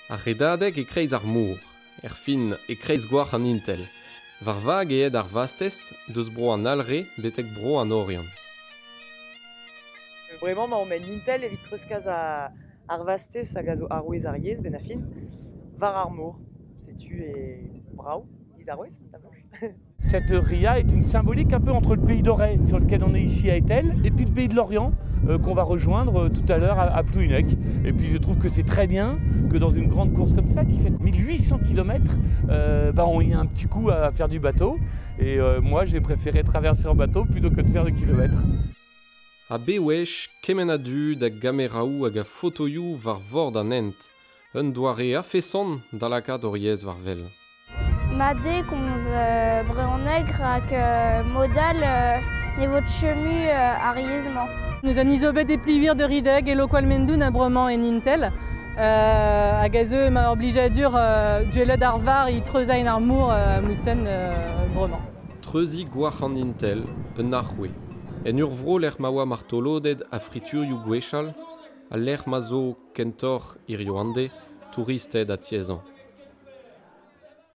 Ar Redadeg e-kreiz ar mor, erfin e-kreiz gwrac'h an Intel. War vag eo aet ar vazh-test deus bro an Alre betek bro an Oriant. Bremañ emaomp en Intel evit treuzkas ar vazh-test hag a zo arouez ar yezh benn ar fin war ar mor. Setu e brav giz arouez, ta Blanche. Cette ria est une symbolique un peu entre le pays d'Auray, sur lequel on est ici à Étel, et puis le pays de Lorient, qu'on va rejoindre tout à l'heure à Plouhinec. Et puis je trouve que c'est très bien que dans une grande course comme ça, qui fait 1800 km, on y ait un petit coup à faire du bateau. Et moi, j'ai préféré traverser en bateau plutôt que de faire des kilomètres. Ha bewech, kement a dud a gameraoù hag a fotoioù war vord an hent. Un doare a-feson da lakaat hor yezh war wel. Mat eo komz brezhoneg rak mod all ne vo chemu ar yezh-mañ. Nous an izobet e plivir de Rideg e Lokoal-Mendoun a bremañ en Intel. Hag a zeu ma oblijadur duellet ar var e treuzain ar mor mousen bremañ. Treuziñ gwrac'h an Intel, un arc'hwez. En ur vro lec'h ma oa martoloded ha friturioù gwechall, ha lec'h ma zo kentoc'h hiziv an deiz touristed ha tiez-hañv.